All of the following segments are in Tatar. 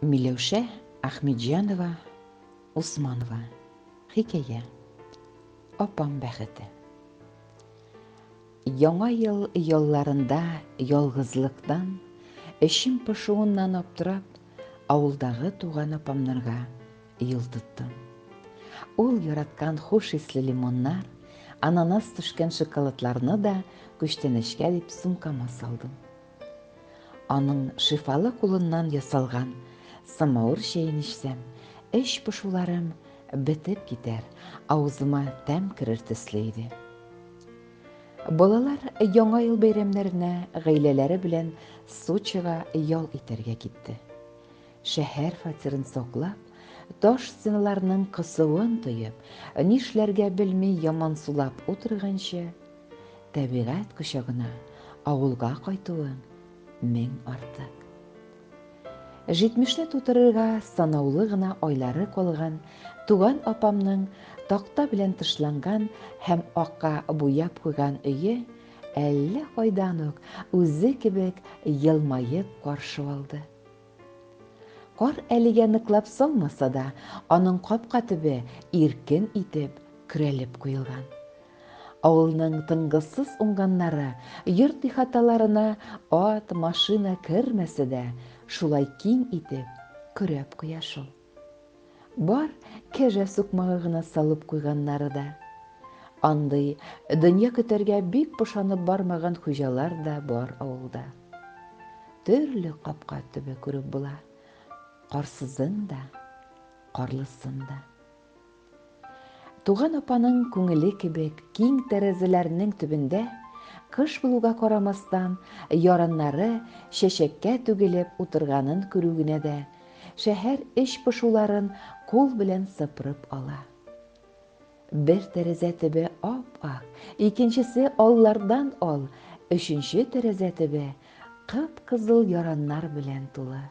Миләүшә Ахмедҗанова Усманова. Хикәя. Апам бәхете. Яңа ел ялларында ялгызлыктан, эчем пошуыннан аптырап, авылдагы туган апамнарга юл тоттым. Ул яраткан хуш исле лимоннар, ананас төшкән шоколадларны да күчтәнәчкә дип сумкама салдым. Аның шифалы кулыннан ясалган самавыр чәен эчсәм, эч пошуларым бетеп китәр, авызыма тәм керер төсле иде. Балалар Яңа ел бәйрәмнәренә гаиләләре белән Сочига ял итәргә китте. Шәһәр фатирын саклап, таш стеналарның кысуын тоеп, нишләргә белми ямансулап утырганчы, табигать кочагына авылга кайтуың мең артык. Җитмешне тутырырга санаулы гына айлары калган туган апамның такта белән тышланган һәм акка буяп куйган өе әллә кайдан ук үзе кебек елмаеп каршы алды. Кар әлегә ныклап салмаса да, аның капка төбе иркен итеп көрәлеп куелган. Авылның тынгысыз уңганнары йорт ихаталарына ат, машина кермәсә дә, шулай киң итеп көрәп куя шул. Бар кәжә сукмагы гына салып куйганнары да. Андый дөнья көтәргә бик пошанып бармаган хуҗалар да бар авылда. Төрле капка төбе күреп була. Карсызын да, карлысын да. Туган апаның күңеле кебек киң тәрәзәләрнең төбендә, кыш булуга карамастан, яраннары чәчәккә түгелеп утырганын күрү генә дә шәһәр эч пошуларын кул белән сыпырып ала. Бер тәрәзә төбе ап-ак, икенчесе аллардан ал, өченче тәрәзә төбе кып-кызыл яраннар белән тулы.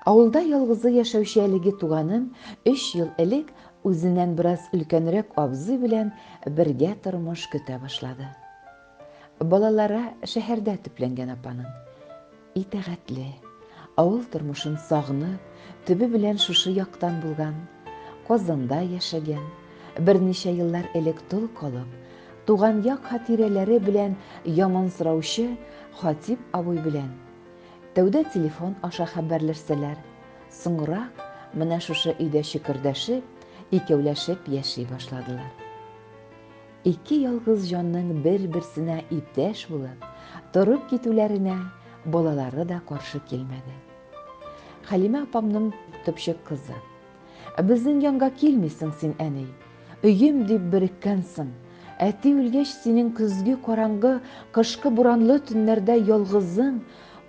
Авылда ялгызы яшәүче әлеге туганым өч ел элек үзеннән бераз өлкәнрәк абзый белән бергә тормыш көтә башлады. Балалары шәһәрдә төпләнгән апаның. Итагатьле, авыл тормышын сагынып, төбе белән шушы яктан булган, Казанда яшәгән, берничә еллар элек тол калып, туган як хатирәләре белән ямансыраучы Хатип абый белән Тәүдә телефон аша хәбәрләшсәләр, соңрак менә шушы өйдә чөкердәшеп, икәүләшеп яши башладылар. Ике ялгыз җанның бер-берсенә иптәш булып, торып китүләренә балалары да каршы килмәде. Хәлимә апамның төпчек кызы. Безнең янга килмисең син, әни. Өем дип береккәнсең. Әти үлгәч, синең көзге караңгы, кышкы буранлы төннәрдә ялгызың,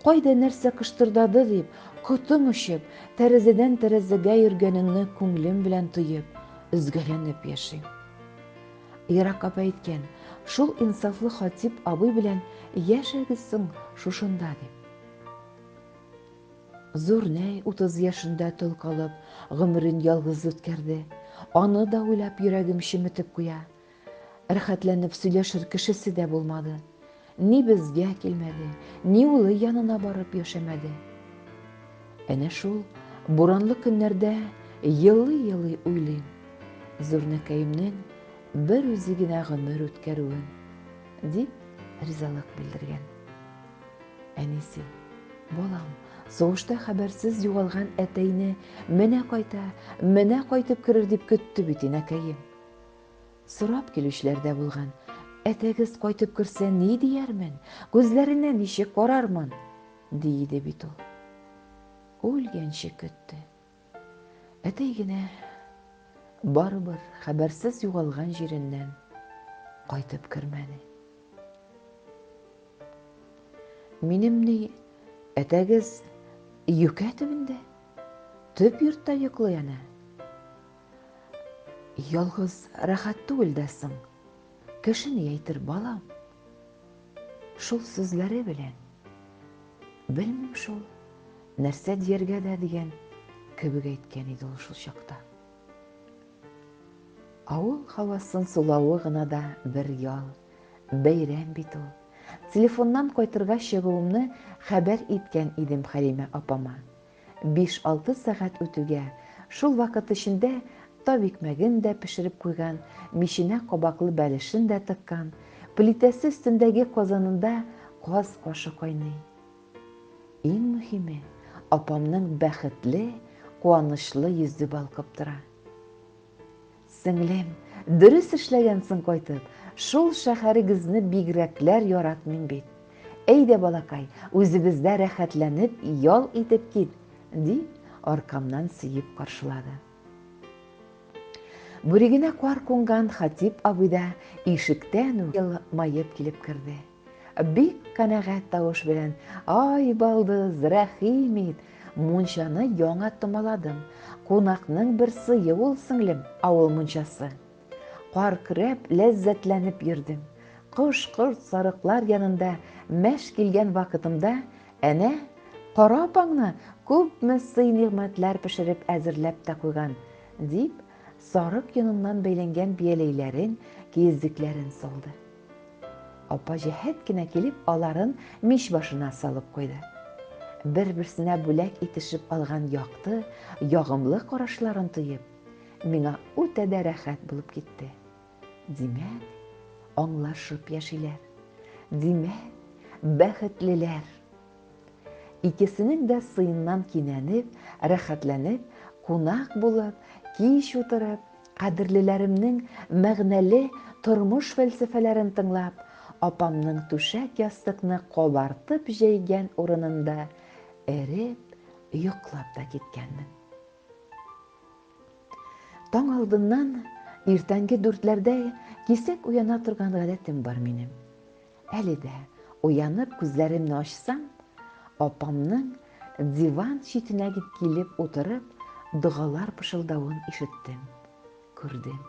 кайда нәрсә кыштырдады дип, котың очып, тәрәзәдән тәрәзәгә йөргәнеңне күңелем белән тоеп, өзгәләнеп яшим. Ерак апа әйткән, шул инсафлы Хатип абый белән яшәгез соң шушында дип. Зурнәй 30 яшендә тол калып, гомерен ялгыз үткәрде. Аны да уйлап йөрәгем чеметеп куя. Рәхәтләнеп сөйләшер кешесе дә булмады. Ни безгә килмәде, ни улы янына барып яшәмәде. Әнә шул буранлы көннәрдә елый-елый уйлыйм. Зурнәкәемнең бер үзе генә гомер үткәрүен, дип ризалык белдергән. Әнисе, балам, сугышта хәбәрсез югалган әтәйне менә кайта, менә кайтып керер дип көтте бит инәкәем. Сорап килүчеләр дә булган. Әтәгез кайтып керсә ни диярмен? Күзләренә ничек карармын? ди иде бит ул. Үлгәнче көтте. Әтәй генә барыбер хәбәрсез югалган җиреннән кайтып кермәде. Минем ни, әтәгез юкә төбендә, төп йортта йоклый әнә. Ялгыз рәхәт түгел дә соң. Кеше ни әйтер, балам? Шул сүзләре белән. Белмим шул, нәрсә дияргә дә дигән кебек әйткән иде ул шул чакта. Авыл һавасын сулавы гына да бер ял, бәйрәм бит ул. Телефоннан кайтырга чыгуымны хәбәр иткән идем Хәлимә апама. Биш-алты сәгать үтүгә, шул вакыт эчендә тап икмәген дә пешереп куйган, миченә кабаклы бәлешен дә тыккан, плитәсе өстендәге казанында каз ашы кайный. Иң мөһиме, апамның бәхетле, куанычлы йөзе балкып тора. Сеңлем, дөрес эшләгәнсең кайтып, шул шәһәрегезне бигрәкләр яратмыйм бит. Әйдә, балакай, үзебездә рәхәтләнеп ял итеп кит, дип, аркамнан сөеп каршылады. Бүрегенә кар кунган Хатип абый да ишектән үк елмаеп килеп керде. Бик канәгать тавыш белән, Ай, балдыз, рәхим ит, мунчаны яңа томаладым. Кунакның бер сые ул, сеңлем, авыл мунчасы. Кар көрәп, ләззәтләнеп йөрдем. Кош-корт, сарыклар янында мәш килгән вакытымда, әнә, кара апаңны күпме сый-нигъмәтләр пешереп әзерләп тә куйган, дип, сарык йоныннан бәйләнгән бияләйләрен, киездекләрен салды. Апа җәһәт кенә килеп, аларын мич башына салып куйды. Бер-берсенә бүләк итешеп алган якты, ягымлы карашларын тоеп, миңа үтә дә рәхәт булып китте. Димәк, аңлашып яшиләр. Димәк, бәхетлеләр. Икесенең дә сыеннан кинәнеп, рәхәтләнеп, кунак булып, кич утырып, кадерлеләремнең мәгънәле тормыш фәлсәфәләрен тыңлап, апамның түшәк-ястыкны кабартып җәйгән урынында эреп, йоклап та киткәнмен. Таң алдыннан иртәнге дүртләрдә кисәк уяна торган гадәтем бар минем. Әле дә уянып күзләремне ачсам, апамның диван читенә килеп утырып, догалар пышылдавын ишеттем, күрдем.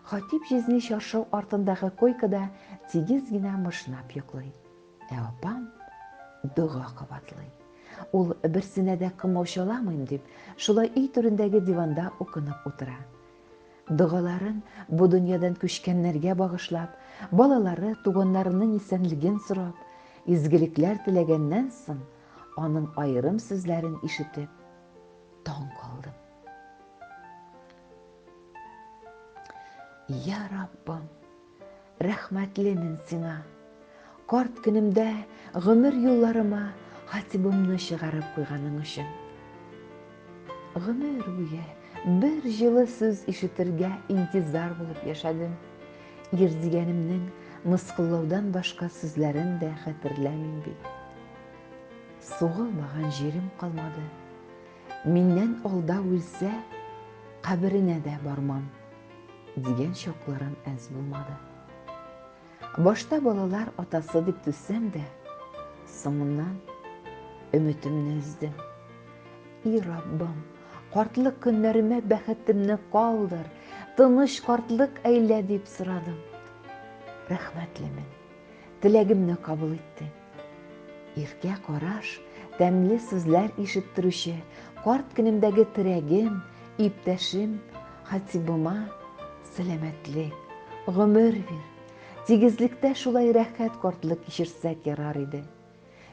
Хатип җизни чаршау артындагы койкада тигез генә мышнап йоклый. Ә апам дога кабатлый. Ул берсенә дә комаучаламыйм дип, шулай өй түрендәге диванда укынып утыра. Догаларын бу дөньядан күчкәннәргә багышлап, балалары, туганнарының исәнлеген сорап, изгелекләр теләгәннән соң, аның аерым сүзләрен ишетеп, таң калдым. Я Раббым, Рәхмәтлемен сиңа. Карт көнемдә гомер юлларыма хатибымны чыгарып куйганың өчен. Гомер буе бер җылы сүз ишетергә интизар булып яшәдем. Ир дигәнемнең мыскыллаудан башка сүзләрен дә хәтерләмим бит. Сугылмаган җирем калмады. Миннән алда үлсә, каберенә дә бармам. Дигән чакларым әз булмады. Башта балалар атасы дип түзсәм дә, соңыннан өметемне өздем. И Раббым, картлык көннәремә бәхетемне калдыр, тыныч картлык әйлә дип сорадым. Рәхмәтлемен. Теләгемне кабул итте. Иркә караш, тәмле сүзләр ишеттерүче, карт көнемдәге терәгем, иптәшем Хатибыма сәламәтлек, гомер бир. Тигезлектә шулай рәхәт картлык кичерсәк ярар иде.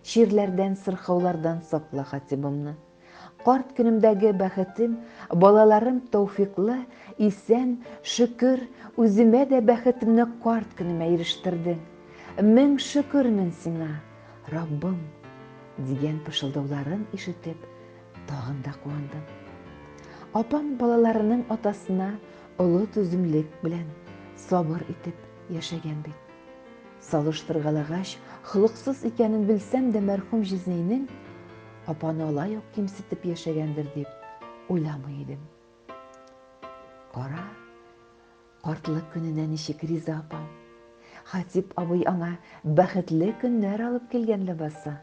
Чирләрдән, сырхаулардан сакла Хатибымны. Карт көнемдәге бәхетем, балаларым тәүфиклы, исән, шөкер, үземә дә бәхетемне карт көнемә ирештердең. Мең шөкермен сиңа, Раббым, дигән пышылдауларын ишетеп, тагын да куандым. Апам балаларының атасына олы түземлек белән сабыр итеп яшәгән бит. Салыштыргалагач, холыксыз икәнен белсәм дә мәрхүм җизнәйнең апаны алай ук кимсетеп яшәгәндер дип уйламый идем. Кара, картлык көненә ничек риза апам. Хатип абый аңа бәхетле көннәр алып килгән ләбаса.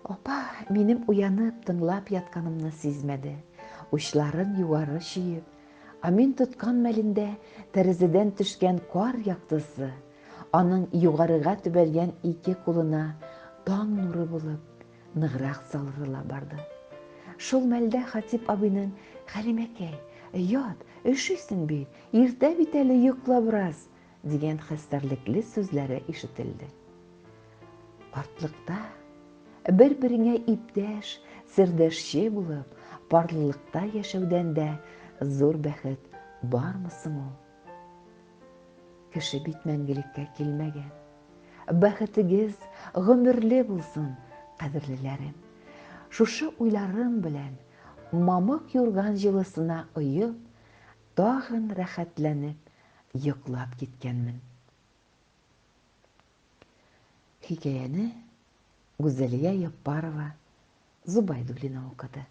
Апа минем уянып тыңлап ятканымны сизмәде. Учларын югары чөеп, амин тоткан мәлендә тәрәзәдән төшкән кар яктысы аның югарыга төбәлгән ике кулына таң нуры булып ныграк салырыла барды. Шул мәлдә Хатип абыйның Хәлимәкәй, ят, өшисең бит, иртә бит әле йокла бераз, дигән хәстәрлекле сүзләре ишетелде. Картлыкта бер-береңә иптәш, сердәшче булып, парлылыкта яшәүдән дә зур бәхет бармы соң ул? Кеше бит мәңгелеккә килмәгән. Бәхетегез гомерле булсын, кадерлеләрем. Шушы уйларым белән мамык юрган җылысына оеп, тагын рәхәтләнеп йоклап киткәнмен. Хикәяне Гүзәлия Яппарова Зубайдуллина укыды.